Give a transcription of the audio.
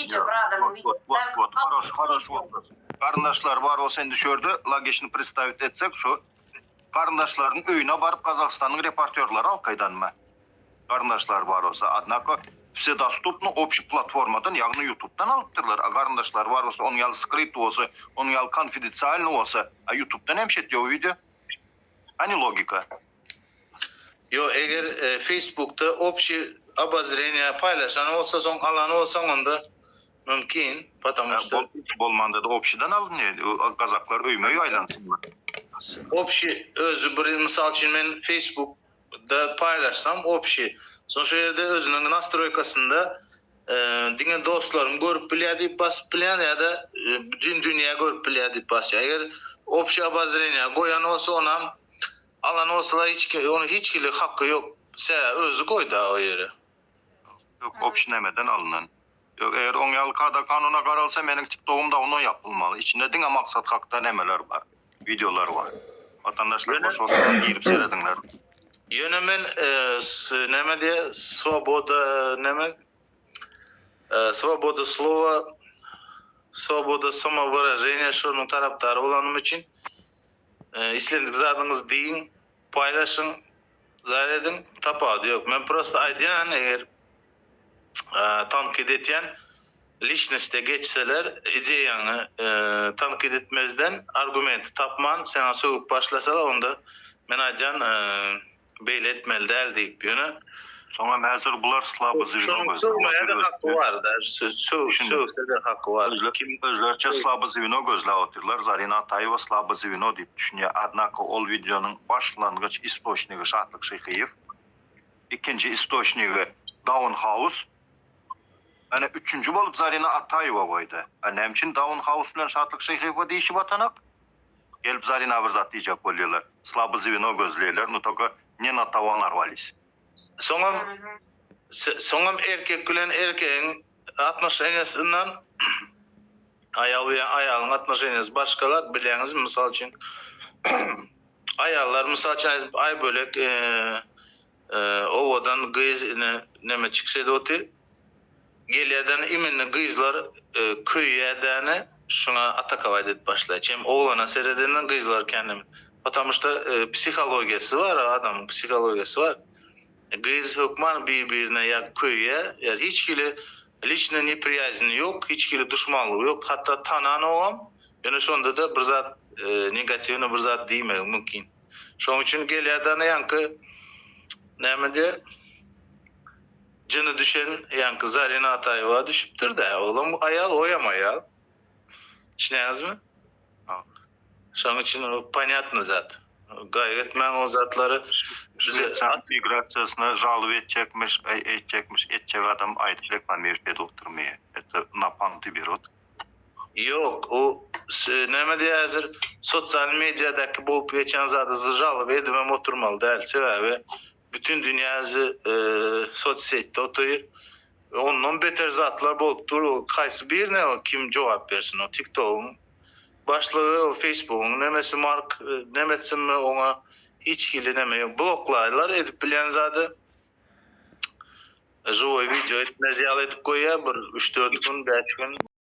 Wideo bir adamyň Wot, wot, wot, horoş, horoş wopros. Garyndaşlar bar bolsa indi şu ýerde logiçny predstavit etsek şu garyndaşlaryň öýüne baryp Gazagystanyň reportýorlary alyp gaýdanmy? Garyndaşlar bar bolsa, odnako wse dostupno obşi platformadan ýagny ýutubdan alypdyrlar, a garyndaşlar bar bolsa onuň ýaly skryt bolsa, onuň ýaly konfidensialnyý bolsa, a ýutubda näme şet ýok wideo? Hany logika? Ýok eger Facebookda obşi obozreniýa paýlaşan bolsa soň alan bolsaň onda mümkin потому что Bolmanda-da obşiden alynýar gazaklar öýme-öý aýlansynlar. Obşi özi bir mysal üçin men Facebook da paýlaşsam obşi soň şu ýerde özüniň nastroýkasynda diňe dostlarym görüp bilýär diýip basyp bilýän ýa-da bütin dünýä görüp bilýär diýip basýar. Eger obşi obozreniýa goýan bolsa onam alan bolsalar hiç onuň hiç hili haky ýok. Sebäbi özi goýda o ýere. Ýok obşi nämeden alynan. Ýok eger oň ýaly kada kanuna garalsa meniň tiktogum dawno ýapylmaly. Içinde diňe maksat hakda nemeler bar. Wideolar bar. Watandaşlar boş wagtyňyz girip serediňler. Ýöne men näme diýe swoboda näme swoboda slowa swoboda samowyraženiýa şonuň tarapdary bolanym üçin islendik zadyňyzy diýiň paýlaşyň zar ediň tapawudy ýok men prosta aýdýan eger tankyt etýän liçniste geçseler ideýaňy tankyt etmezden argumenti tapman saňa sögüp başlasalar onda men aýdýan beýle etmeli däl diýip ýöne Soňam häzir bular slaby zweno Şonuň sögmäge-de haky bar da sögse-de haky bar. Özleriçe slaby zweno gözläp otyrlar Zarina Ataýewa slaby zweno diýip düşünýär odnako ol wideonyň başlangyç istoçnigi Şatlyk Şyhyýew. Ikinji istoçnigi Daun House. Ene üçünji bolup Zarina Ataýewa goýdy. A näme üçin Daun House bilen Şatlyk Şyhyýewa diýşip atanak? Gelip Zarina bir zat diýjek bolýarlar. Slaby zweno gözleýärler, no tolko ne na togo narwались. Soňam soňam erkek bilen erkegiň atnoşeniýasyndan aýal bilen aýalyň atnoşeniýasy başgalar bilýäňizmi mysal üçin Aýallar mysal üçin aýdyp Aýbölek owadan gyz ine neme çykyş edip otyr. Gelýädäni iminli gyzlar köýýädäni şuňa atakować edip başlaýar. Çem oglana seredenden gyzlar kän Потому что psihologiýasy bar adamyň psihologiýasy bar. Gyz hökman bir birine ýa köýýä ýa hiç hili liçnyý nepriýazni ýok hiç hili duşmanlygy ýok hatda tananogam Ýöne şonda-da bir zat negatiwny bir zat diýmegi mümkin. Şoň üçin gelýär-de ýaňky näme diýer? Jyny düşen ýaňky Zarina Ataýewa düşüpdir-dä. Olam aýal, oýam aýal. Düşünýäňizmi? Şoň üçin ponýatny zat. Gaýgy etmäň o zatlary. Şweýsar migrasiýasyna žalob etjekmiş, etjekmiş, etjek adam aýdyp reklamirowat edip oturmaýar. Это na panty berut. Ýok, o näme diýýär häzir sosial mediadaky bolup geçen zady žaloba edibem oturmaly däl. Sebäbi bütin dünýä häzir sossetde otyr. Ondan beter zatlar bolup dur. O haýsy birine o kim jogap bersin? O TikTogyň başlygy, o Facebookyň nemesi Mark neme etsinmi oňa hiç hili neme ýok. Bloklaýlar edip bilýän zady. Žiwoý wideo etmez ýaly edip goýýar bir üç-dört gün, bäş gün.